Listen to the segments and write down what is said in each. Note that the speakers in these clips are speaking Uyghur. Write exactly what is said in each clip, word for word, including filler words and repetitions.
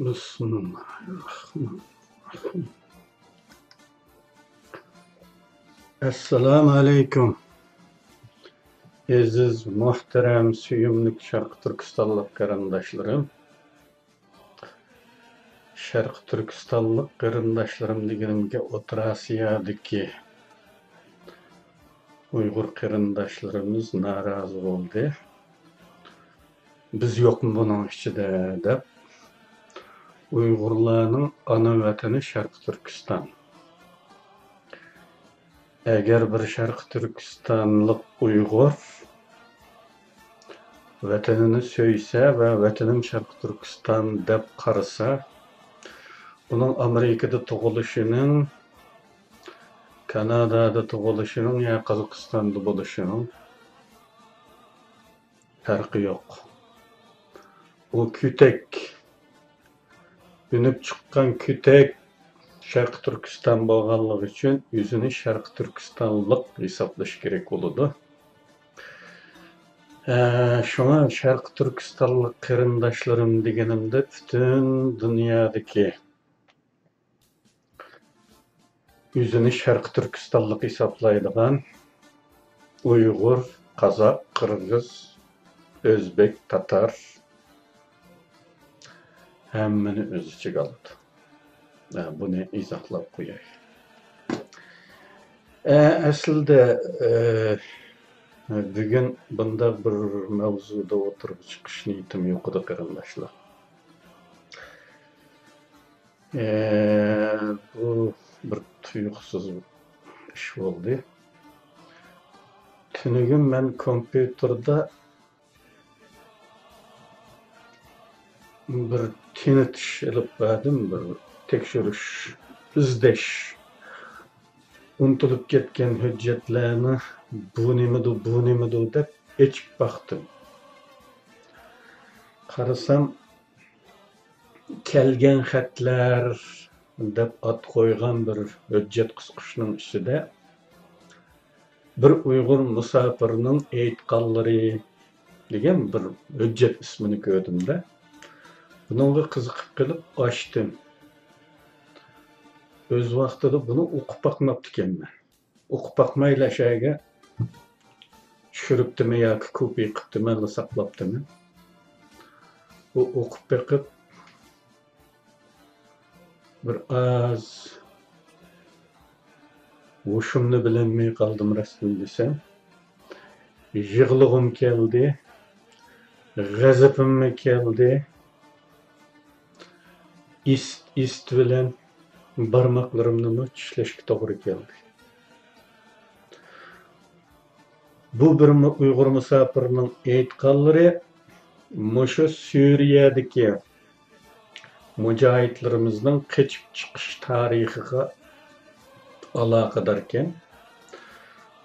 بىسمىللاھىررەھمانىررەھىم. ئەسسالامۇ ئەلەيكۇم. ئەزىز، مۇھتەرەم، سۆيۈملۈك شەرقىي تۈركىستانلىق قېرىنداشلىرىم. شەرقىي تۈركىستانلىق قېرىنداشلىرىم دېگىنىمگە ئوتتۇرا ئاسىيادىكى ئۇيغۇر قېرىنداشلىرىمىز نارازى بولدى. بىز يوقمۇ بۇنىڭ ئىچىدە دەپ، ئۇيغۇرلارنىڭ ئانا ۋەتىنى شەرقىي تۈركىستان. ئەگەر بىر شەرقىي تۈركىستانلىق ئۇيغۇر ۋەتىنىنى سۆيسە ۋە ۋەتىنىم شەرقىي تۈركىستان دەپ قارىسا، ئۇنىڭ ئامېرىكىدا تۇغۇلۇشىنىڭ، كانادادا تۇغۇلۇشىنىڭ يا قازاقىستاندا بولۇشىنىڭ پەرقى يوق. ئۇ كۈتەك، ئۈنۈپ چىققان كۈتەك شەرقىي تۈركىستان بولغانلىقى ئۈچۈن ئۆزىنى شەرقىي تۈركىستانلىق ھېسابلاش كېرەك بولىدۇ. ئە، شۇڭا شەرقىي تۈركىستانلىق قېرىنداشلىرىم دېگىنىمدە پۈتۈن دۇنيادىكى ئۆزىنى شەرقىي تۈركىستانلىق ھېسابلايدىغان ئۇيغۇر، قازاق، قىرغىز، ئۆزبېك، تاتار ھەممىنى ئۆز ئىچىگە ئالىدۇ. ئە، بۇنى ئىزاھلاپ قوياي. ئە، ئەسلىدە، ئە، بۈگۈن بۇنداق بىر مەۋزۇدا ئوتتۇرىغا چىقىش نىيىتىم يوق ئىدى، قېرىنداشلار. ئە، بۇ بىر تۇيۇقسىز ئىش بولدى. تۈنۈگۈن مەن كومپيۇتېردا بىر تېنىتىش ئېلىپ بەردىم، بىر تەكشۈرۈش، ئىزدەش. ئۇنتۇلۇپ كەتكەن ھۆججەتلەرنى بۇ نېمىدۇ، بۇ نېمىدۇ دەپ ئېچىپ باقتىم. قارىسام، كەلگەن خەتلەر دەپ ئات قويغان بىر ھۆججەت قىسقۇچنىڭ ئىچىدە بىر ئۇيغۇر مۇساپىرنىڭ ئېيتقانلىرى دېگەن بىر ھۆججەت ئىسمىنى كۆردۈم-دە، بۇنىڭغا قىزىقىپ قېلىپ ئاچتىم. ئۆز ۋاقتىدا بۇنى ئوقۇپ باقماپتىكەنمەن. ئوقۇپ باقمايلا ئەشەگە چۈشۈرۈپتىمەن ياكى كوپىيە قىپتىمەنلا ساقلاپتىمەن. بۇ ئوقۇپ بېقىپ، بىر ئاز ھوشۇمنى بىلەلمەي قالدىم، راستىنى دېسەم. يىغلىغۇم كەلدى، غەزىپىممۇ كەلدى. ئىست-ئىست بىلەن بارماقلىرىمنىمۇ چىشلەشكە توغرا كەلدى. بۇ بىر مۇ-، ئۇيغۇر مۇساپىرنىڭ ئېيتقانلىرى مۇشۇ سۈرىيەدىكى مۇجاھىدلىرىمىزنىڭ قېچىپ چىقىش تارىخىغا ئالاقىداركەن.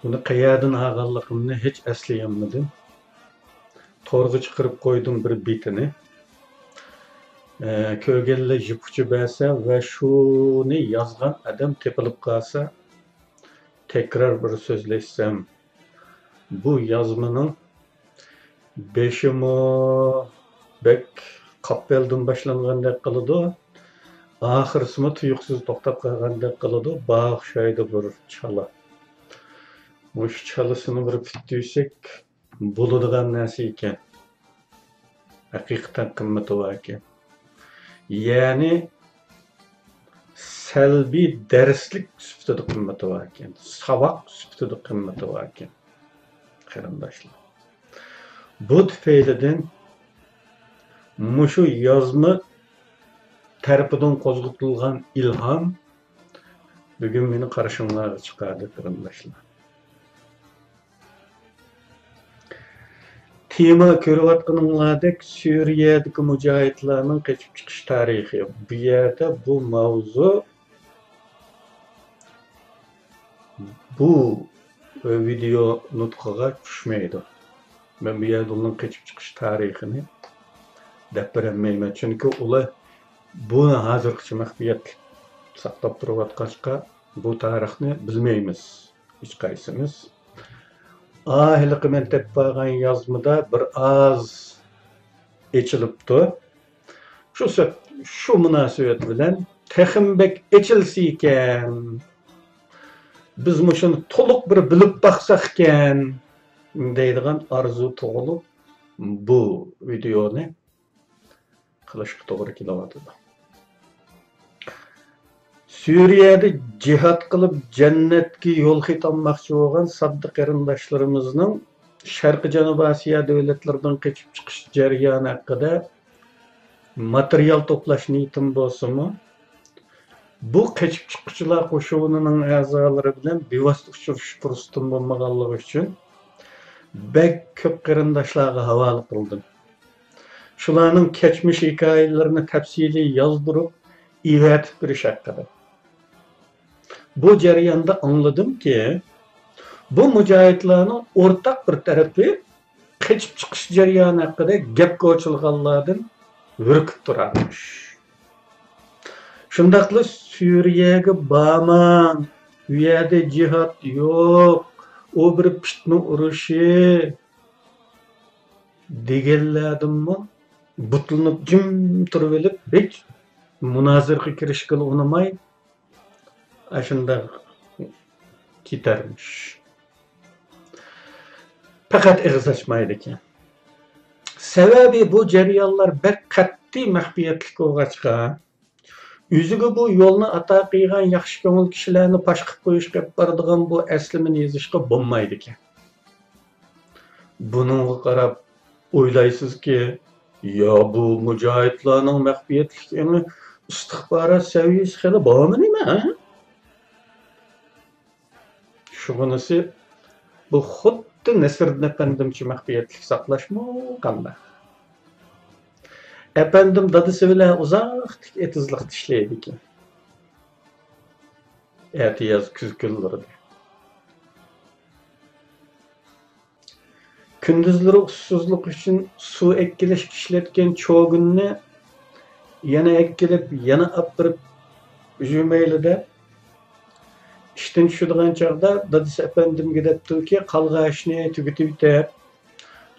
بۇنى قەيەردىن ئالغانلىقىمنى ھېچ ئەسلىيەلمىدىم. تورغا چىقىرىپ قويدۇم بىر بېتىنى. ئە، كۆرگەنلەر يىپ ئۇچى بەرسە ۋە شۇنى يازغان ئادەم تېپىلىپ قالسا، تەكرار بىر سۆزلەشسەم، بۇ يازمىنىڭ بېشىمۇ بەك قاپيالدىن باشلانغاندەك قىلىدۇ، ئاخىرسىمۇ تۇيۇقسىز توختاپ قالغاندەك قىلىدۇ، بار ئوخشايدۇ بىر چالا. مۇشۇ چالىسىنى بىر پۈتتۈرسەك، بولىدىغان نەرسە ئىكەن. ھەقىقەتەن قىممىتى بار ئىكەن. يەنى سەلبىي دەرسلىك سۈپىتىدە قىممىتى بار ئىكەن. ساۋاق سۈپىتىدە قىممىتى بار ئىكەن. قېرىنداشلار، بۇ تۈپەيلىدىن مۇشۇ يازما تەرىپىدىن قوزغىتىلغان ئىلھام بۈگۈن مېنى قارشىڭلارغا چىقاردى، قېرىنداشلار. تېما كۆرۈۋاتقىنىڭلاردەك سۈرىيەدىكى مۇجاھىدلارنىڭ قېچىپ چىقىش تارىخى. بۇ يەردە بۇ ماۋزۇ بۇ ۋىدېئو نۇتقىغا چۈشمەيدۇ. مەن بۇ يەردە ئۇنىڭ قېچىپ چىقىش تارىخىنى دەپ بېرەلمەيمەن، چۈنكى ئۇلار بۇنى ھازىرغىچە مەخپىيەتلىك ساقلاپ تۇرۇۋاتقاچقا، بۇ تارىخنى بىلمەيمىز ھېچقايسىمىز. ئا، ھېلىقى مەن تېپىپ بارغان يازمىدا بىر ئاز ئېچىلىپتۇ. شۇ سەپ-، شۇ مۇناسىۋەت بىلەن تېخىمۇ بەك ئېچىلسا ئىكەن، بىز مۇشۇنى تولۇق بىر بىلىپ باقساق ئىكەن دەيدىغان ئارزۇ تۇغۇلۇپ، بۇ ۋىدېئونى قىلىشقا توغرا كېلىۋاتىدۇ. سۈرىيەدە جىھاد قىلىپ جەننەتكە يول خېتى ئالماقچى بولغان ساددا قېرىنداشلىرىمىزنىڭ شەرقىي جەنۇبىي ئاسىيا دۆلەتلىرىدىن قېچىپ چىقىش جەريانى ھەققىدە ماتېرىيال توپلاش نىيىتىم بولسىمۇ، بۇ قېچىپ چىققۇچىلار قوشۇنىنىڭ ئەزالىرى بىلەن بىۋاسىتە ئۇچرىشىش پۇرسىتىم بولمىغانلىقى ئۈچۈن، بەك كۆپ قېرىنداشلارغا ھاۋالە قىلدىم. شۇلارنىڭ كەچمىش ھېكايىلىرىنى تەپسىلىي يازدۇرۇپ، ئېۋەتىپ بېرىش ھەققىدە. بۇ جەرياندا ئاڭلىدىمكى، بۇ مۇجاھىدلارنىڭ ئورتاق بىر تەرىپى قېچىپ چىقىش جەريانى ھەققىدە گەپكە ئوچۇلغانلاردىن ھۆركۈپ تۇرارمىش. شۇنداقلا سۈرىيەگە بارماڭ، ئۇ يەردە جىھاد يوق، ئۇ بىر پىتنە ئۇرۇشى دېگەنلەردىنمۇ بۇتلىنىپ جىم تۇرۇۋېلىپ، ھېچ مۇنازىرىگە كىرىشكىلى ئۇنىماي، ئاشۇنداق كېتەرمىش. پەقەت ئېغىز ئاچمايدىكەن. سەۋەبى، بۇ جەريانلار بەك قەتئىي مەخپىيەتلىك بولغاچقا، ئۆزىگە بۇ يولنى ئاتا قىلغان ياخشى كۆڭۈل كىشىلەرنى پاش قىلىپ قويۇشقا ئېلىپ بارىدىغان بۇ ئەسلىمىنى يېزىشقا بولمايدىكەن. بۇنىڭغا قاراپ ئويلايسىزكى، يا بۇ مۇجاھىدلارنىڭ مەخپىيەتلىك ئېڭى ئىستىخبارات سەۋىيەسى خېلى بارمۇ نېمە، ھە؟ شۇغىنىسى، بۇ خۇددى نەسىردىن ئەپەندىمچە مەخپىيەتلىك ساقلاشمۇ قانداق؟ ئەپەندىم دادىسى بىلەن ئۇزاقتىكى ئېتىزلىقتا ئىشلەيدىكەن. ئەتىياز كۈز كۈنلىرىدە. كۈندۈزلىرى ئۇسسۇزلۇق ئۈچۈن سۇ ئەكېلىشكە ئىشلەتكەن چوگۇننى يەنە ئەكېلىپ، يەنە ئاپىرىپ يۇيمايلى دەپ، ئىشتىن چۈشىدىغان چاغدا دادىسى ئەپەندىمگە دەپتۇكى، قالغان ئىشنى تۈگىتىۋېتىپ،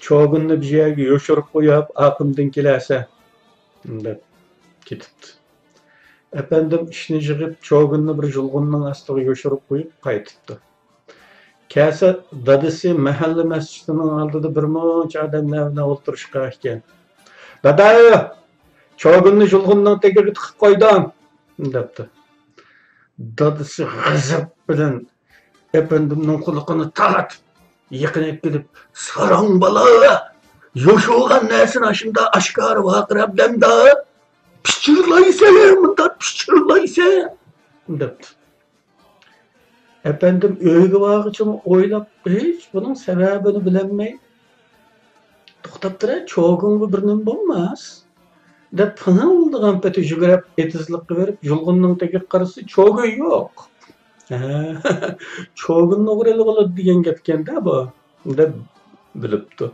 چوگۇننى بىر يەرگە يوشۇرۇپ قويۇپ، ئاقىمدىن كېلەرسەن، دەپ كېتىپتۇ. ئەپەندىم ئىشنى يىغىپ، چوگۇننى بىر يۇلغۇننىڭ ئاستىغا يوشۇرۇپ قويۇپ قايتىپتۇ. كەلسە، دادىسى مەھەللە مەسچىتىنىڭ ئالدىدا بىر مۇنچە ئادەملەر بىلەن ئولتۇرۇشقان ئىكەن. «دادا، چوگۇننى يۇلغۇننىڭ تېگىگە تىقىپ قويدۇم!» دەپتۇ. دادىسى غەزەپ بىلەن ئەپەندىمنىڭ قۇلىقىنى تارتىپ، يېقىنىپ كېلىپ، «ساراڭ بالا! يوشۇرغان نەرسىنى ئاشۇنداق ئاشكارا ۋارقىراپ دەمدە! پىچىرلايسەن، مۇنداق پىچىرلايسەن!» دەپتۇ. ئەپەندىم ئۆيگە بارغۇچىمۇ ئويلاپ، ھېچ بۇنىڭ سەۋەبىنى بىلەلمەي، «توختاپ تۇرە، چوگۇنغا بىر نېمە بولماس» دەپ پىڭىلدىغان پېتى يۈگۈرۈپ ئېتىزلىققا بېرىپ، يۇلغۇننىڭ تېگىگە قارىسا، چوگۇن يوق. «ھە، چوگۇننى ئوغرىلىۋالىدۇ دېگەن گەپكەن-دە بۇ» دەپ بىلىپتۇ.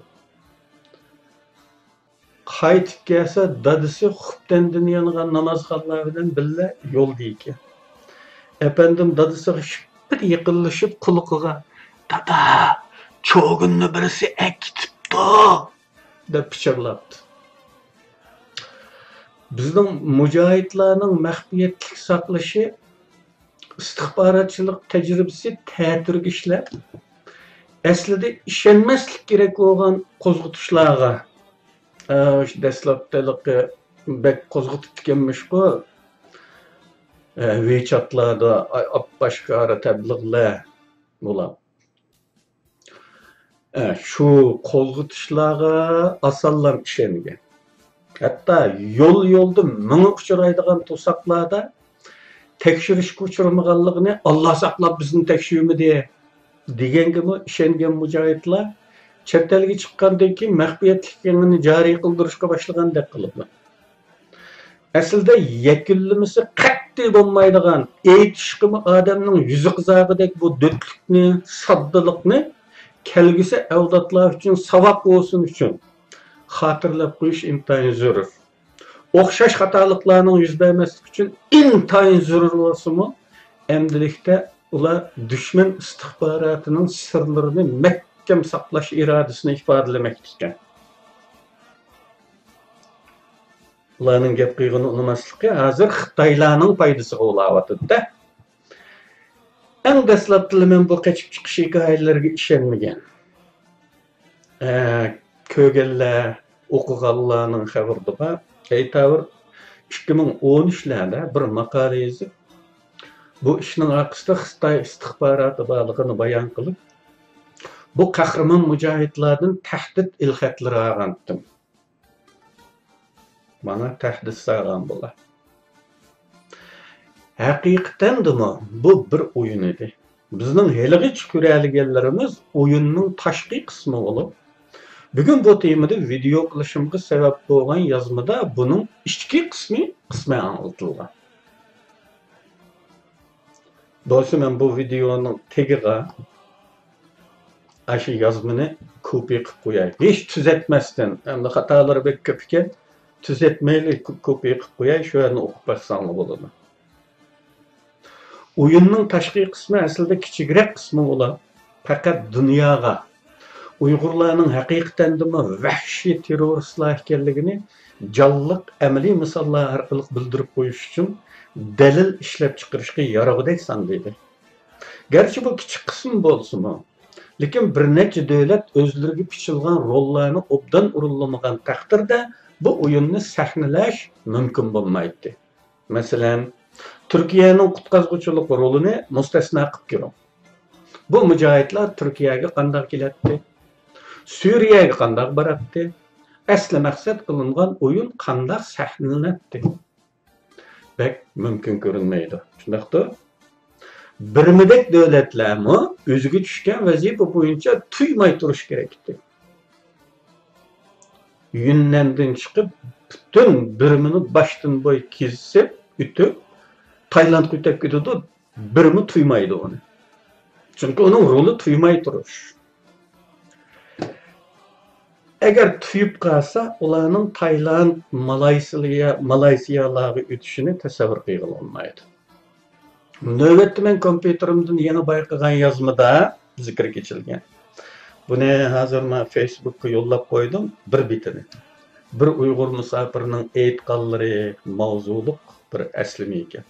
قايتىپ كەلسە، دادىسى خۇپتەندىن يانغان نامازخانلار بىلەن بىللە يولدا ئىكەن. ئەپەندىم دادىسىغا شىپپىدە يېقىنلىشىپ قۇلىقىغا، «دادا، چوگۇننى بىرسى ئەكېتىپتۇ» دەپ پىچىرلاپتۇ. بىزنىڭ مۇجاھىدلارنىڭ مەخپىيەتلىك ساقلىشى ئىستىخباراتچىلىق تەجرىبىسى تەتۈرگە ئىشلەپ، ئەسلىدە ئىشەنمەسلىك كېرەك بولغان قوزغىتىشلارغا، ئە، دەسلەپتە ھېلىقى بەك قوزغىتىپتىكەنمىشقۇ، ئە، ۋىچاتلاردا ئاپئاشكارا تەبلىغلار بولۇپ. ئە، شۇ قوزغىتىشلارغا ئاسانلا ئىشەنگەن. ھەتتا يول-يولدا مېڭە ئۇچرايدىغان توساقلاردا تەكشۈرۈشكە ئۇچرىمىغانلىقىنى «ئاللا ساقلاپ، بىزنى تەكشۈرمىدى» دېگەنگىمۇ ئىشەنگەن مۇجاھىدلار چەت ئەلگە چىققاندىن كېيىن مەخپىيەتلىك ئېڭىنى جارى قىلدۇرۇشقا باشلىغاندەك قىلىدۇ. ئەسلىدە يەكۈنلىمىسى قەتئىي بولمايدىغان، ئېيتىشقىمۇ ئادەمنىڭ يۈزى قىزارغۇدەك بۇ دۆتلۈكنى، ساددىلىقنى كەلگۈسى ئەۋلادلار ئۈچۈن ساۋاق بولسۇن ئۈچۈن خاتىرىلەپ قويۇش ئىنتايىن زۆرۈر. ئوخشاش خاتالىقلارنىڭ يۈز بەرمەسلىكى ئۈچۈن ئىنتايىن زۆرۈر بولسىمۇ، ئەمدىلىكتە ئۇلار دۈشمەن ئىستىخباراتىنىڭ سىرلىرىنى مەھكەم ساقلاش ئىرادىسىنى ئىپادىلىمەكتە ئىكەن. ئۇلارنىڭ گەپ قىلغىنى ئۇنىماسلىقى ھازىر خىتايلارنىڭ پايدىسىغا بولاۋاتىدۇ-دە. ئەڭ دەسلەپتىلا مەن بۇ قېچىپ چىقىش ھېكايىلىرىگە ئىشەنمىگەن. ئە، كۆرگەنلەر، ئوقۇغانلارنىڭ خەۋىرىدە بار. ئەيتاۋۇر، ئىككى مىڭ ئون ئۈچلەردە بىر ماقالە يېزىپ، بۇ ئىشنىڭ ئارقىسىدا خىتاي ئىستىخباراتى بارلىقىنى بايان قىلىپ، بۇ قەھرىمان مۇجاھىدلاردىن تەھدىت ئېلخەتلىرى ئالغانتىم. ماڭا تەھدىت سالغان بۇلار. ھەقىقەتەندىمۇ بۇ بىر ئويۇن ئىدى. بىزنىڭ ھېلىغىچە كۆرەلىگەنلىرىمىز ئويۇننىڭ تاشقى قىسمى بولۇپ، بۈگۈن بۇ تېمىدا ۋىدېئو قىلىشىمغا سەۋەب بولغان يازمىدا بۇنىڭ ئىچكى قىسمى قىسمەن ئاڭلىتىلغان. بولسا مەن بۇ ۋىدېئونىڭ تېگىغا ئاشۇ يازمىنى كوپىي قىلىپ قوياي. ھېچ تۈزەتمەستىن، ئەمدى خاتالىرى بەك كۆپ ئىكەن، تۈزەتمەيلى، كو-، كوپىي قىلىپ قوياي، شۇ يەردىن ئوقۇپ باقساڭلار بولىدۇ. ئويۇننىڭ تاشقى قىسمى ئەسلىدە كىچىكرەك قىسمى بولۇپ، پەقەت دۇنياغا، ئۇيغۇرلارنىڭ ھەقىقەتەندىمۇ ۋەھشىي تېررورىستلار ئىكەنلىكىنى جانلىق ئەمەلىي مىساللار ئارقىلىق بىلدۈرۈپ قويۇش ئۈچۈن دەلىل ئىشلەپچىقىرىشقا يارىغۇدەك ساندا ئىدى. گەرچە بۇ كىچىك قىسىم بولسىمۇ، لېكىن بىر نەچچە دۆلەت ئۆزلىرىگە پىچىلغان روللارنى ئوبدان ئورۇنلىمىغان تەقدىردە، بۇ ئويۇننى سەھنىلەش مۇمكىن بولمايتتى. مەسىلەن، تۈركىيەنىڭ قۇتقازغۇچىلىق رولىنى مۇستەسنا قىلىپ كۆرۈڭ. بۇ مۇجاھىدلار تۈركىيەگە قانداق كېلەتتى؟ سۈرىيەگە قانداق باراتتى؟ ئەسلى مەقسەت قىلىنغان ئويۇن قانداق سەھنىلىنەتتى؟ بەك مۇمكىن كۆرۈنمەيدۇ. شۇنداقتۇ؟ بىرمىدەك دۆلەتلەرمۇ ئۆزىگە چۈشكەن ۋەزىپە بويىچە تۇيماي تۇرۇشى كېرەك ئىدى. يۈننەندىن چىقىپ، پۈتۈن بىرمىنى باشتىن بوي كېزىپ ئۆتۈپ، تايلاندقا ئۆتۈپ كېتىدۇ، بىرمۇ تۇيمايدۇ ئۇنى. چۈنكى ئۇنىڭ رولى تۇيماي تۇرۇش. ئەگەر تۇيۇپ قالسا، ئۇلارنىڭ تايلاند، مالايسىيا، مالايسىيالارغا ئۆتۈشىنى تەسەۋۋۇر قىلغىلى بولمايدۇ. نۆۋەتتە مەن كومپيۇتېرىمدىن يېڭى بايقىغان يازمىدا زىكىر كېچىلگەن. بۇنى ھازىر مەن فېيسبۇكقا يوللاپ قويدۇم، بىر بېتىنى. بىر ئۇيغۇر مۇساپىرنىڭ ئېيتقانلىرى ماۋزۇلۇق بىر ئەسلىمە ئىكەن.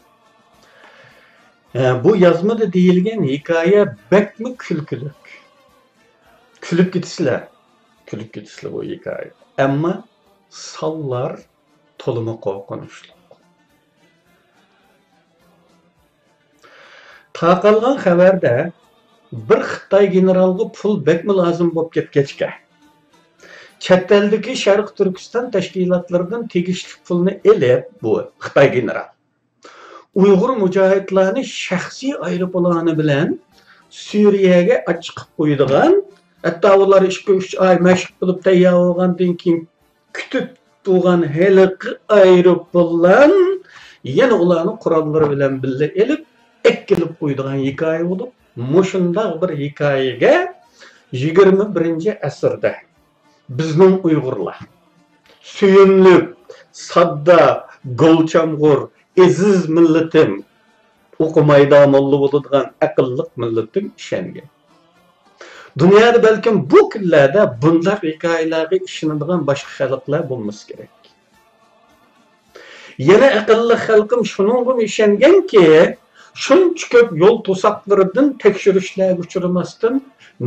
ھە، بۇ يازمىدا دېيىلگەن ھېكايە بەكمۇ كۈلكىلىك. كۈلۈپ كېتىسىلەر. كۈلۈپ كېتىسىلەر بۇ ھېكايە. ئەمما سانلار تولىمۇ قورقۇنچلۇق. تارقالغان خەۋەردە بىر خىتاي گېنېرالغا پۇل بەكمۇ لازىم بولۇپ كەتكەچكە، چەت ئەلدىكى شەرقىي تۈركىستان تەشكىلاتلىرىدىن تېگىشلىك پۇلنى ئېلىپ، بۇ خىتاي گېنېرال ئۇيغۇر مۇجاھىدلارنى شەخسىي ئايروپىلانى بىلەن سۈرىيەگە ئاچىقىپ قويىدىغان، ھەتتا ئۇلار ئىككى، ئۈچ ئاي مەشىق قىلىپ تەييار بولغاندىن كېيىن كۈتۈپ تۇرغان ھېلىقى ئايروپىلان يەنە ئۇلارنى قوراللىرى بىلەن بىللە ئېلىپ، ئەكېلىپ قويىدىغان ھېكايە بولۇپ، مۇشۇنداق بىر ھېكايىگە يىگىرمە بىرىنچى ئەسىردە بىزنىڭ ئۇيغۇرلار، سۆيۈملۈك، ساددا، گۈلچامغۇر، ئەزىز مىللىتىم، ئوقۇمايدا موللا بولىدىغان ئەقىللىق مىللىتىم ئىشەنگەن. دۇنيادا بەلكىم بۇ كۈنلەردە بۇنداق ھېكايىلەرگە ئىشىنىدىغان باشقا خەلقلەر بولمىسا كېرەك. يەنە ئەقىللىق خەلقىم شۇنىڭغىمۇ ئىشەنگەنكى، شۇنچە كۆپ يول توساقلىرىدىن، تەكشۈرۈشلەرگە ئۇچرىماستىن،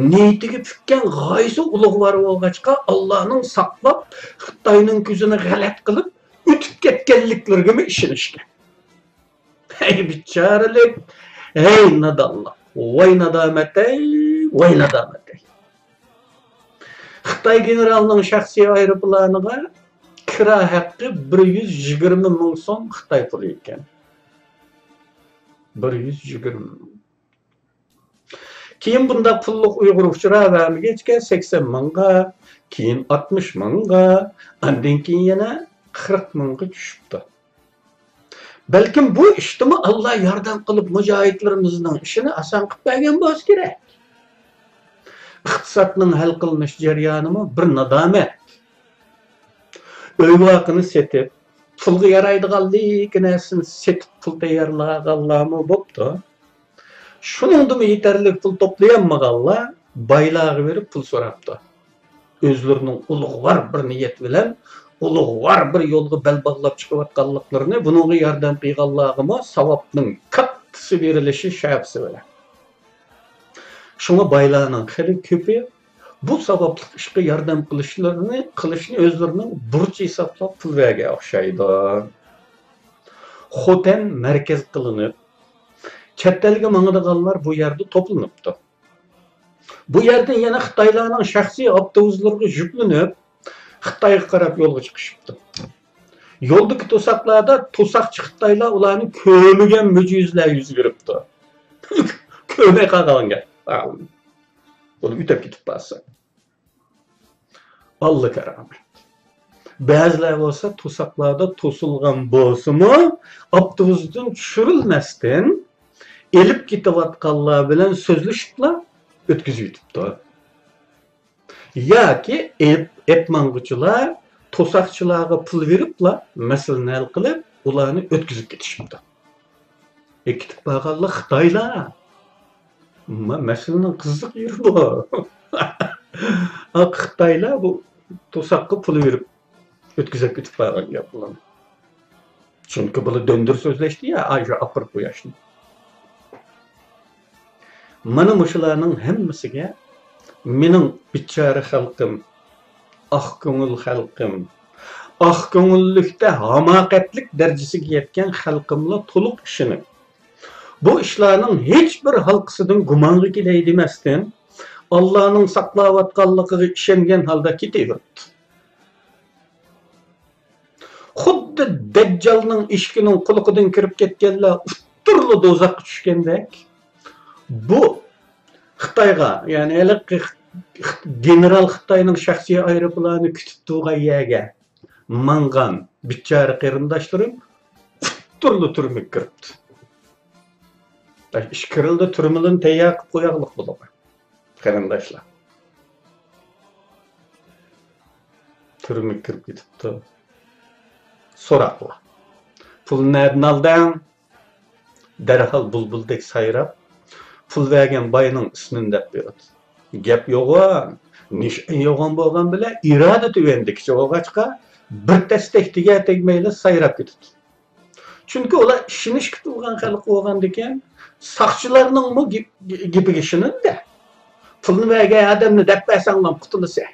نىيىتىگە پۈككەن غايىسى ئۇلۇغۋار بولغاچقا، ئاللانىڭ ساقلاپ، خىتاينىڭ كۆزىنى غەلەت قىلىپ، ئۆتۈپ كەتكەنلىكلىرىگىمۇ ئىشىنىشكەن. ھەي بىچارىلىك، ھەي نادانلىق، ۋاي نادامەت-ئەي، ۋاي نادامەت-ئەي. خىتاي گېنېرالىنىڭ شەخسىي ئايروپىلانىغا كىرا ھەققى بىر يۈز يىگىرمە مىڭ سوم خىتاي پۇلى ئىكەن. بىر يۈز يىگىرمە مىڭ. كېيىن بۇنداق پۇللۇق ئۇيغۇر ئۇچراۋەرمىگەچكە، سەكسەن مىڭغا، كېيىن ئاتمىش مىڭغا، ئاندىن كېيىن يەنە قىرىق مىڭغا چۈشۈپتۇ. بەلكىم بۇ ئىشتىمۇ ئاللا ياردەم قىلىپ، مۇجاھىدلىرىمىزنىڭ ئىشىنى ئاسان قىلىپ بەرگەن بولسا كېرەك. ئىقتىسادنىڭ ھەل قىلىنىش جەريانىمۇ بىر نادامەت. ئۆي-ۋاقىنى سېتىپ، پۇلغا يارايدىغان لىككە نەرسىنى سېتىپ پۇل تەييارلىغانلارمۇ بوپتۇ. شۇنىڭدىمۇ يېتەرلىك پۇل توپلىيالمىغانلار بايلارغا بېرىپ پۇل سوراپتۇ. ئۆزلىرىنىڭ ئۇلۇغۋار بىر نىيەت بىلەن ئۇلۇغۋار بىر يولغا بەل باغلاپ چىقىۋاتقانلىقلىرىنى، بۇنىڭغا ياردەم قىلغانلارغىمۇ ساۋابنىڭ كاتتىسى بېرىلىشى شەپىسى بىلەن. شۇڭا بايلارنىڭ خېلى كۆپى بۇ ساۋابلىق ئىشقا ياردەم قىلىشلىرىنى، قىلىشنى ئۆزلىرىنىڭ بۇرچى ھېسابلاپ پۇل بەرگەن ئوخشايدۇ. خوتەن مەركەز قىلىنىپ، چەت ئەلگە ماڭىدىغانلار بۇ يەردە توپلىنىپتۇ. بۇ يەردىن يەنە خىتايلارنىڭ شەخسىي ئاپتوبۇسلىرىغا يۈكلىنىپ، خىتايغا قاراپ يولغا چىقىشىپتۇ. يولدىكى توساقلاردا توساقچى خىتايلار ئۇلارنى كۆرمىگەن مۆجىزىلەر يۈز بېرىپتۇ. كۆرمەي قالغان گەپ. ئۇلار ئۆتۈپ كېتىپ بارسا. ئاللا كارامەت. بەزىلەر بولسا توساقلاردا توسۇلغان بولسىمۇ، ئاپتوبۇستىن چۈشۈرۈلمەستىن، ئېلىپ كېتىۋاتقانلار بىلەن سۆزلىشىپلا ئۆتكۈزۈۋېتىپتۇ. ياكى ئېپ-، ئېپ ماڭغۇچىلار توساقچىلارغا پۇل بېرىپلا مەسىلىنى ھەل قىلىپ، ئۇلارنى ئۆتكۈزۈپ كېتىشىپتۇ. ئەكېتىپ بارغانلار خىتايلار. ما-، مەسىلىنىڭ قىزىق يېرى بۇ. خىتايلار بۇ توساققا پۇل بېرىپ ئۆتكۈزۈپ كېتىپ بارغان گەپ بۇلار. چۈنكى بۇلار دۆندۈر سۆزلەشتى يا، ئاشۇ ئاپىرىپ قوياشنى. مانا مۇشۇلارنىڭ ھەممىسىگە مېنىڭ بىچارە خەلقىم، ئاق كۆڭۈل خەلقىم، ئاق كۆڭۈللۈكتە ھاماقەتلىك دەرىجىسىگە يەتكەن خەلقىملا تولۇق ئىشىنىپ، بۇ ئىشلارنىڭ ھېچبىر ھالقىسىدىن گۇمانغا كېلەي دېمەستىن، ئاللانىڭ ساقلاۋاتقانلىقىغا ئىشەنگەن ھالدا كېتىۋېرىپتۇ. خۇددى دەججالنىڭ ئىشىكىنىڭ قۇلىقىدىن كىرىپ كەتكەنلەر ئۇتتۇرلا دوزاخقا چۈشكەندەك، بۇ خىتايغا، يەنى ھېلىقى خ-، خ-، گېنېرال خىتاينىڭ شەخسىي ئايروپىلانى كۈتۈپ تۇرغان يەرگە ماڭغان بىچارە قېرىنداشلىرىم ئۇتتۇرلا تۈرمىگە كىرىپتۇ. ئىچكىرىلدە تۈرمىلىرىنى تەييار قىلىپ قوياغلىق بولىدۇ. قېرىنداشلار. تۈرمىگە كىرىپ كېتىپتۇ. سوراقلار. پۇلنى نەدىن ئالدىڭ؟ دەرھال بۇلبۇلدەك سايراپ، پۇل بەرگەن باينىڭ ئىسمىنى دەپ بېرىدۇ. گەپ يوغان، نىشان يوغان بولغان بىلەن ئىرادە تۆۋەندىكىچە بولغاچقا، بىر تەستەك تېگەر تەگمەيلا سايراپ كېتىدۇ. چۈنكى ئۇلار ئىشىنىشكە تۇغقان خەلق بولغاندىكىن، ساقچىلارنىڭمۇ گېپ-، گېپىگە ئىشىنىدۇ-دە. پۇلنى بەرگەن ئادەمنى دەپ بەرسەڭلام قۇتۇلىسەن.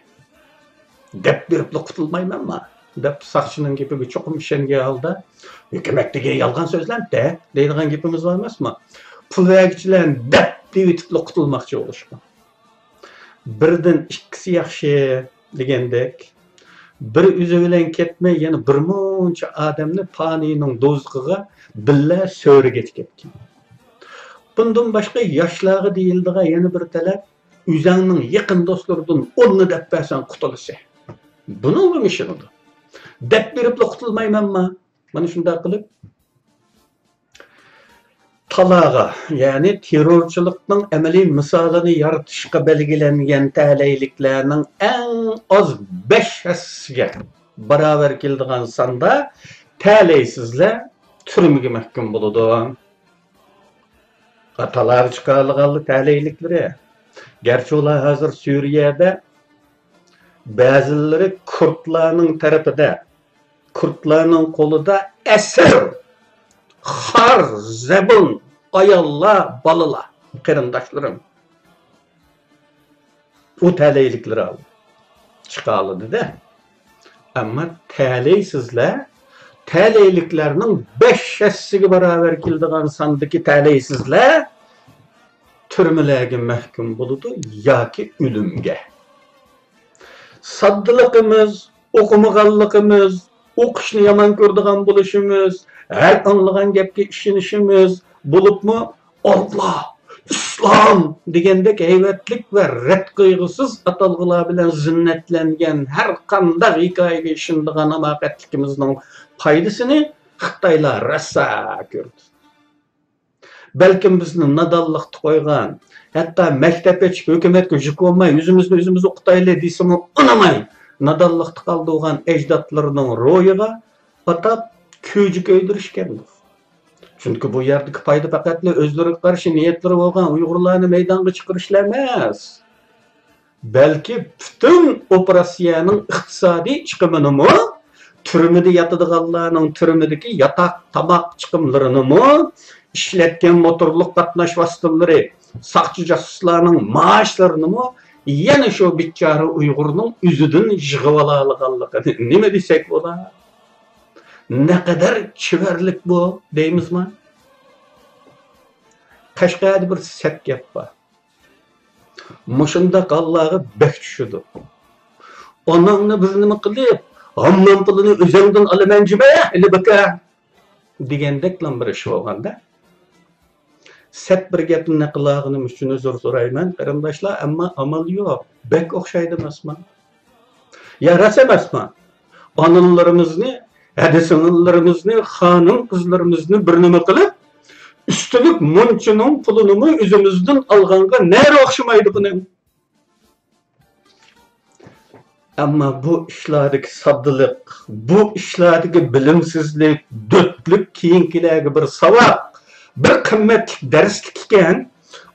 دەپ بېرىپلا قۇتۇلمايمەنما؟ دەپ ساقچىنىڭ گېپىگە چوقۇم ئىشەنگەن ھالدا، ھۆكۈمەت دېگەن يالغان سۆزلەمتە دەيدىغان گېپىمىز بار ئەمەسمۇ؟ پۇل بەرگۈچىلەرنى دەپ دېيىۋېتىپلا قۇتۇلماقچى بولۇشقا. بىردىن ئىككىسى ياخشى دېگەندەك، بىر ئۆزى بىلەن كەتمەي، يەنە بىر مۇنچە ئادەمنى پانىينىڭ دوزىخىغا بىللە سۆرىگەچ كەتكەن. بۇندىن باشقا ياشلارغا دېيىلىدىغان يەنە بىر تەلەپ، ئۆزەڭنىڭ يېقىن دوستلىرىدىن ئوننى دەپ بەرسەڭ قۇتۇلىسەن. بۇنىڭغىمۇ ئىشىنىدۇ. دەپ بېرىپلا قۇتۇلمايمەنما؟ مانا شۇنداق قىلىپ، تالاغا، يەنى تېررورچىلىقنىڭ ئەمەلىي مىسالىنى يارىتىشقا بەلگىلەنگەن تەلەيلىكلەرنىڭ ئەڭ ئاز بەش ھەسسىسىگە باراۋەر كېلىدىغان ساندا تەلەيسىزلەر تۈرمىگە مەھكۇم بولىدۇ. تالاغا چىقارىدىغانلار تەلەيلىكلىرى. گەرچە ئۇلار ھازىر سۈرىيەدە، بەزىلىرى كۇردلارنىڭ تەرىپىدە، كۇردلارنىڭ قولىدا ئەسىر، خار، زەبۇن، ئاياللار، بالىلار، قېرىنداشلىرىم. ئۇ تەلەيلىكلىرى چىقالىدىدە. ئەمما تەلەيسىزلەر، تەلەيلىكلەرنىڭ بەش ھەسسىگە باراۋەر كېلىدىغان ساندىكى تەلەيسىزلەر تۈرمىلەرگە مەھكۇم بولىدۇ ياكى ئۆلۈمگە. ساددىلىقىمىز، ئوقۇمىغانلىقىمىز، ئوقۇشنى يامان كۆرىدىغان بولۇشىمىز، ھەر ئاڭلىغان گەپكە ئىشىنىشىمىز، بولۇپمۇ «ئاللا، ئىسلام» دېگەندەك ھەيۋەتلىك ۋە رەت قىلغۇسىز ئاتالغۇلار بىلەن زىننەتلەنگەن ھەر قانداق ھېكايىگە ئىشىنىدىغان ھاماقەتلىكىمىزنىڭ پايدىسىنى خىتايلار راسا كۆردى. بەلكىم بىزنى نادانلىقتا قويغان، ھەتتا مەكتەپ ئېچىپ ھۆكۈمەتكە يۈك بولماي، ئۆزىمىزنى ئۆزىمىز ئوقۇتايلى دېسىمۇ ئۇنىماي، نادانلىقتا قالدۇرغان ئەجدادلىرىنىڭ روھىغا ئاتاپ كۆجە كۆيدۈرۈشكەندۇ. چۈنكى بۇ يەردىكى پايدا پەقەتلا ئۆزلىرىگە قارشى نىيەتلىرى بولغان ئۇيغۇرلارنى مەيدانغا چىقىرىشلا ئەمەس. بەلكى پۈتۈن ئوپېراتسىيەنىڭ ئىقتىسادىي چىقىمىنىمۇ تۈرمىدە ياتىدىغانلارنىڭ تۈرمىدىكى ياتاق، تاماق چىقىملىرىنىمۇ، ئىشلەتكەن موتورلۇق قاتناش ۋاسىتىلىرى، ساقچى جاسۇسلارنىڭ مائاشلىرىنىمۇ يەنە شۇ بىچارە ئۇيغۇرنىڭ ئۆزىدىن يىغىۋالالىغانلىقىنى نېمە دېسەك بولا؟ نەقەدەر چېۋەرلىك بۇ دەيمىزما؟ قەشقەردە بىر سەت گەپ بار. مۇشۇنداق ھاللارغا بەك چۈشىدۇ. ئاناڭنى بىر نېمە قىلىپ، ھاممام پۇلىنى ئۆزۈڭدىن ئالىمەن جىمە، ھېلى بىكار دېگەندەكلا بىر ئىش بولغاندا. سەت بىر گەپنى نەقىل قىلغىنىم ئۈچۈن ئۆزۈر سورايمەن، قېرىنداشلار، ئەمما ئامال يوق. بەك ئوخشايدۇ ئەمەسمۇ؟ يا راست ئەمەسمۇ؟ ئانىلىرىمىزنى، ھەدە سىڭىللىرىمىزنى، خانىم قىزلىرىمىزنى بىر نېمە قىلىپ، ئۈستىلىك مۇنچىنىڭ پۇلىنىمۇ ئۆزىمىزدىن ئالغانغا نەرە ئوخشىمايدۇ بۇنىڭ؟ ئەمما بۇ ئىشلاردىكى ساددىلىق، بۇ ئىشلاردىكى بىلىمسىزلىك، دۆتلۈك كېيىنكىلەرگە بىر ساۋاق، بىر قىممەتلىك دەرسلىك ئىكەن.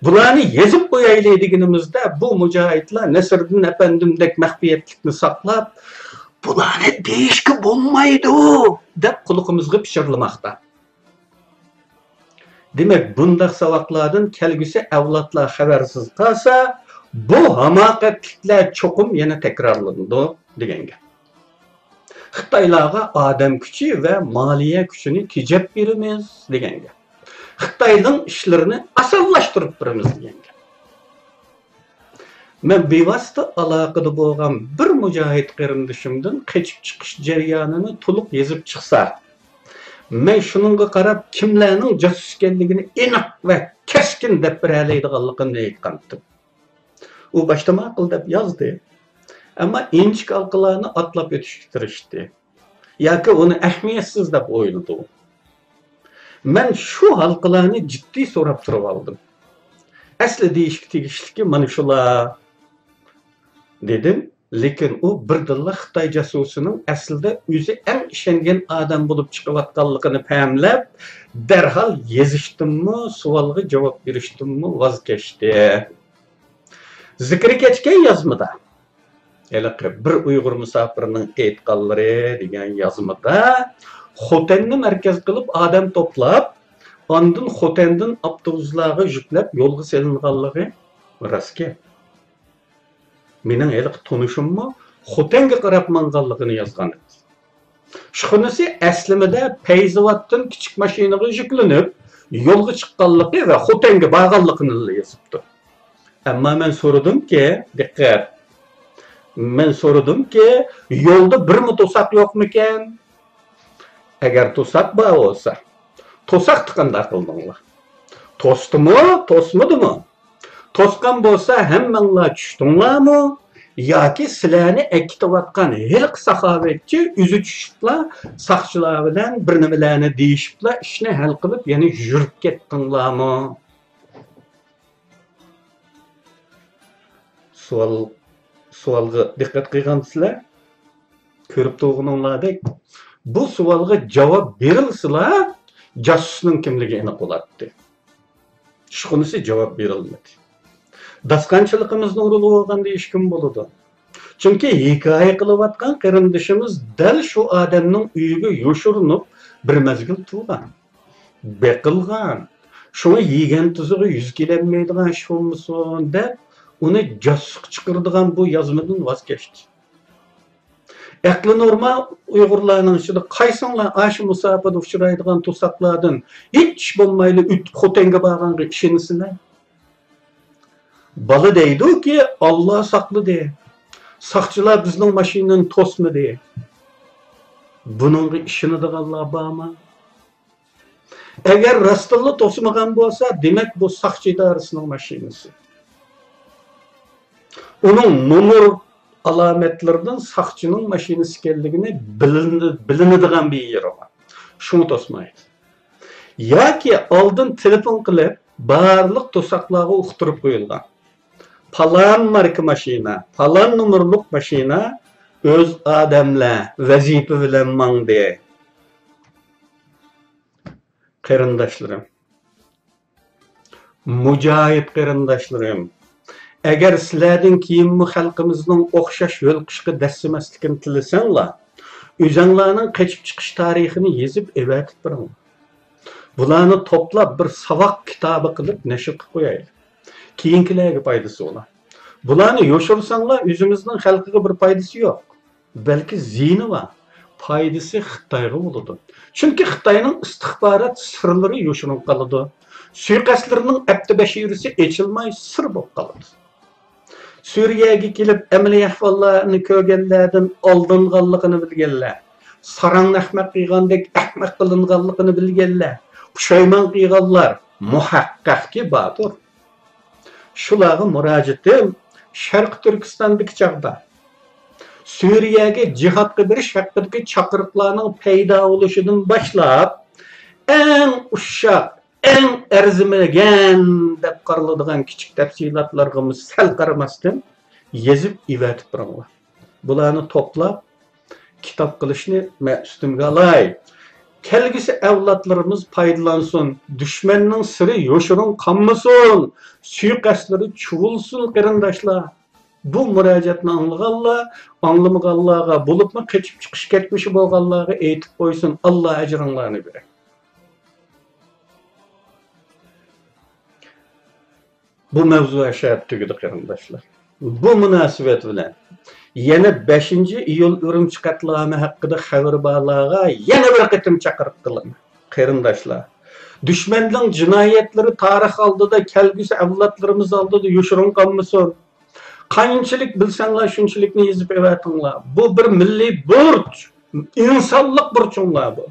بۇلارنى يېزىپ قويايلى دېگىنىمىزدە، بۇ مۇجاھىدلار نەسىردىن ئەپەندىمدەك مەخپىيەتلىكنى ساقلاپ، بۇلارنى دېيىشكە بولمايدۇ دەپ قۇلىقىمىزغا پىچىرلىماقتا. دېمەك، بۇنداق ساۋاقلاردىن كەلگۈسى ئەۋلادلار خەۋەرسىز قالسا، بۇ ھاماقەتلىكلەر چوقۇم يەنە تەكرارلىنىدۇ دېگەن گەپ. خىتايلارغا ئادەم كۈچى ۋە مالىيە كۈچىنى تېجەپ بېرىمىز دېگەن گەپ. خىتاينىڭ ئىشلىرىنى ئاسانلاشتۇرۇپ بېرىمىز دېگەن گەپ. مەن بىۋاسىتە ئالاقىدە بولغان بىر مۇجاھىد قېرىندىشىمدىن قېچىپ چىقىش جەريانىنى تولۇق يېزىپ چىقسا، مەن شۇنىڭغا قاراپ كىملەرنىڭ جاسۇس ئىكەنلىكىنى ئېنىق ۋە كەسكىن دەپ بېرەلەيدىغانلىقىمنى ئېيتقانتىم. ئۇ باشتا ماقۇل دەپ يازدى، ئەمما ئىنچىكە ھالقىلارنى ئاتلاپ ئۆتۈشكە تىرىشتى. ياكى ئۇنى ئەھمىيەتسىز دەپ ئويلىدى. مەن شۇ ھالقىلارنى جىددىي سوراپ تۇرۇۋالدىم. ئەسلى دېيىشكە تېگىشلىكى مانا شۇلار، دېدىم. لېكىن ئۇ بىردىنلا خىتاي جاسۇسىنىڭ ئەسلىدە ئۆزى ئەڭ ئىشەنگەن ئادەم بولۇپ چىقىۋاتقانلىقىنى پەملەپ، دەرھال يېزىشتىنمۇ، سوئالغا جاۋاب بېرىشتىنمۇ ۋاز كەچتى. زىكرى كەچكەن يازمىدا، ھېلىقى بىر ئۇيغۇر مۇساپىرنىڭ ئېيتقانلىرى دېگەن يازمىدا، خوتەننى مەركەز قىلىپ ئادەم توپلاپ، ئاندىن خوتەندىن ئاپتوبۇسلارغا يۈكلەپ يولغا سېلىنغانلىقى راست گەپ. مېنىڭ ھېلىقى تونۇشۇممۇ خوتەنگە قاراپ ماڭغانلىقىنى يازغان ئىدى. ئىشخانىسى ئەسلىمىدە پەيزاۋاتتىن كىچىك ماشىنىغا يۈكلىنىپ، يولغا چىققانلىقى ۋە خوتەنگە بارغانلىقىنىلا يېزىپتۇ. ئەمما مەن سورىدىمكى، دىققەت! مەن سورىدىمكى، يولدا بىرمۇ توساق يوقمىكەن؟ ئەگەر توساق بار بولسا، توساقنى قانداق قىلدىڭلار؟ توستىمۇ، توسمىدىمۇ؟ توسقان بولسا ھەممەڭلار چۈشتۈڭلارمۇ؟ ياكى سىلەرنى ئەكېتىۋاتقان ھېلىقى ساخاۋەتچى ئۆزى چۈشۈپلا، ساقچىلار بىلەن بىر نېمىلەرنى دېيىشىپلا، ئىشنى ھەل قىلىپ، يەنە يۈرۈپ كەتتىڭلارمۇ؟ سوئال، سوئالغا دىققەت قىلغانسىلەر؟ كۆرۈپ تۇرغىنىڭلاردەك، بۇ سوئالغا جاۋاب بېرىلسىلا، جاسۇسنىڭ كىملىكى ئېنىق بولاتتى. ئىشخانىسى جاۋاب بېرەلمىدى. داستانچىلىقىمىزنى ئۇرۇۋالغان دېيىشكىمۇ بولىدۇ. چۈنكى ھېكايە قىلىۋاتقان قېرىندىشىمىز دەل شۇ ئادەمنىڭ ئۆيىگە يوشۇرۇنۇپ بىر مەزگىل تۇرغان، بېقىلغان. شۇڭا يېگەن تۇزىغا يۈز كېلەلمەيدىغان ئىش بولمىسۇن دەپ، ئۇنى جاسۇسقا چىقىرىدىغان بۇ يازمىدىن ۋاز كەچتى. ئەقلى نورمال ئۇيغۇرلارنىڭ ئىچىدە قايسىڭلار ئاشۇ مۇساپىدە ئۇچرايدىغان توساقلاردىن ھېچ بولمايلا ئۆتۈپ خوتەنگە بارغانغا ئىشىنىسىلەر؟ بالا دەيدۇكى، «ئاللا ساقلىدى، ساقچىلار بىزنىڭ ماشىنىنى توسمىدى.» بۇنىڭغا ئىشىنىدىغانلار بارمۇ؟ ئەگەر راستتىنلا توسمىغان بولسا، دېمەك، بۇ ساقچى ئىدارىسىنىڭ ماشىنىسى. ئۇنىڭ نومۇر ئالامەتلىرىدىن ساقچىنىڭ ماشىنىسى ئىكەنلىكىنى بىلىنە-، بىلىنىدىغان بىر يېرى بار. شۇڭا توسمايدۇ. ياكى ئالدىن تېلېفون قىلىپ، بارلىق توساقلارغا ئۇقتۇرۇپ قويۇلغان. پالان ماركا ماشىنا، پالان نومۇرلۇق ماشىنا ئۆز ئادەملەر ۋەزىپە بىلەن ماڭدى. قېرىنداشلىرىم، مۇجاھىد قېرىنداشلىرىم، ئەگەر سىلەردىن كېيىنمۇ خەلقىمىزنىڭ ئوخشاش يول قىشقا دەسسىمەسلىكىنى تىلىسەڭلار، ئۆزەڭلارنىڭ قېچىپ چىقىش تارىخىنى يېزىپ ئەۋەتىپ بېرىڭلار. بۇلارنى توپلاپ بىر ساۋاق كىتابى قىلىپ نەشر قىلىپ قويايلى. كېيىنكىلەرگە پايدىسى بولار. بۇلارنى يوشۇرساڭلار ئۆزىمىزنىڭ خەلقىگە بىر پايدىسى يوق. بەلكى زىيىنى بار. پايدىسى خىتايغا بولىدۇ. چۈنكى خىتاينىڭ ئىستىخبارات سىرلىرى يوشۇرۇن قالىدۇ. سۇيىقەستلىرىنىڭ ئەپتى بەشىرىسى ئېچىلماي سىر بولۇپ قالىدۇ. سۈرىيەگە كېلىپ ئەمەلىي ئەھۋاللارنى كۆرگەنلەردىن ئالدانغانلىقىنى بىلگەنلەر، ساراڭنى ئەخمەق قىلغاندەك ئەخمەق قىلىنغانلىقىنى بىلگەنلەر، پۇشايمان قىلغانلار مۇھەققەقكى باردۇر. شۇلارغا مۇراجىئىتىم شەرقىي تۈركىستاندىكى چاغدا سۈرىيەگە جىھادقا بېرىش ھەققىدىكى چاقىرىقلارنىڭ پەيدا بولۇشىدىن باشلاپ، ئەڭ ئۇششاق، ئەڭ ئەرزىمىگەن دەپ قارىلىدىغان كىچىك تەپسىلاتلارغىمۇ سەل قارىماستىن، يېزىپ ئېۋەتىپ بېرىڭلار. بۇلارنى توپلاپ، كىتاب قىلىشنى مەن ئۈستۈمگە ئالاي. كەلگۈسى ئەۋلادلىرىمىز پايدىلانسۇن، دۈشمەننىڭ سىرى يوشۇرۇن قالمىسۇن، سۇيىقەستلىرى چۇۋۇلسۇن، قېرىنداشلار. بۇ مۇراجىئەتنى ئاڭلىغانلار، ئاڭلىمىغانلارغا، بولۇپمۇ قېچىپ چىقىش كەتمىشى بولغانلارغا ئېيتىپ قويسۇن، ئاللا ئەجرىڭلارنى بېرىڭ. بۇ مەۋزۇ ئاشۇ يەردە تۈگىدى، قېرىنداشلار. بۇ مۇناسىۋەت بىلەن يەنە بەشىنچى ئىيۇل ئۈرۈمچى قەتلىئامى ھەققىدە خەۋىرى بارلارغا يەنە بىر قېتىم چاقىرىق قىلىمەن، قېرىنداشلار. دۈشمەننىڭ جىنايەتلىرى تارىخ ئالدىدا، كەلگۈسى ئەۋلادلىرىمىز ئالدىدا يوشۇرۇن قالمىسۇن. قانچىلىك بىلسەڭلار، شۇنچىلىكنى يېزىپ ئەۋەتىڭلار. بۇ بىر مىللىي بۇرچ، ئىنسانلىق بۇرچۇڭلار بۇ.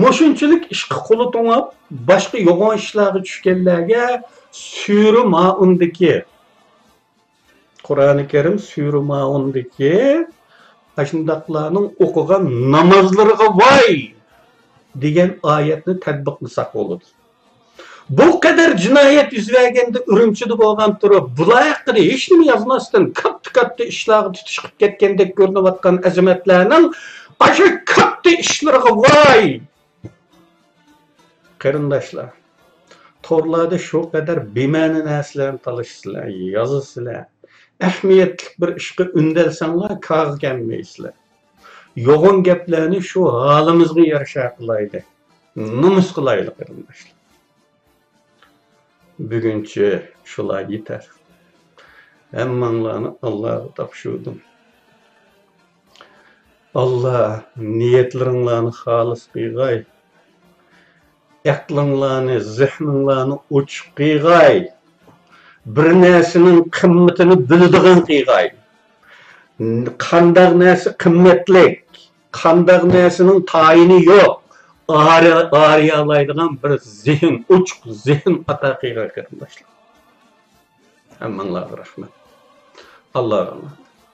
مۇشۇنچىلىك ئىشقا قولى توڭۇپ، باشقا يوغان ئىشلارغا چۈشكەنلەرگە سۈرە مائۇندىكى، قۇرئانى كەرىم سۈرە مائۇندىكى ئاشۇنداقلارنىڭ ئوقۇغان نامازلىرىغا ۋاي دېگەن ئايەتنى تەتبىقلىساق بولىدۇ. بۇ قەدەر جىنايەت يۈز بەرگەندە ئۈرۈمچىدە بولغان تۇرۇپ، بۇلار ھەققىدە ھېچنېمە يازماستىن، كاتتا-كاتتا ئىشلارغا تۇتۇش قىلىپ كەتكەندەك كۆرۈنۈۋاتقان ئەزىمەتلەرنىڭ ئاشۇ كاتتا ئىشلىرىغا ۋاي! قېرىنداشلار، تورلاردا شۇ قەدەر بىمەنە نەرسىلەرنى تالىشىسىلەر، يازىسىلەر. ئەھمىيەتلىك بىر ئىشقا ئۈندەلسەڭلار، كارغا كەلمەيسىلەر. يوغان گەپلەرنى شۇ ھالىمىزغا يارىشا قىلايلى. نومۇس قىلايلى، قېرىنداشلار. بۈگۈنچە شۇلار يېتەر. ھەممىڭلارنى ئاللاغا تاپشۇردۇم. ئاللا نىيەتلىرىڭلارنى خالىس قىلغاي. ئەقلىڭلارنى، زېھنىڭلارنى ئوچۇق قىلغاي. بىر نەرسىنىڭ قىممىتىنى بىلىدىغان قىلغاي. قانداق نەرسە قىممەتلىك، قانداق نەرسىنىڭ تايىنى يوق، ئارىيالايدىغان بىر زېھىن، ئوچۇق زېھىن ئاتا قىلغاي، قېرىنداشلار. ھەممىڭلارغا رەھمەت. ئاللاغا ئامانەت.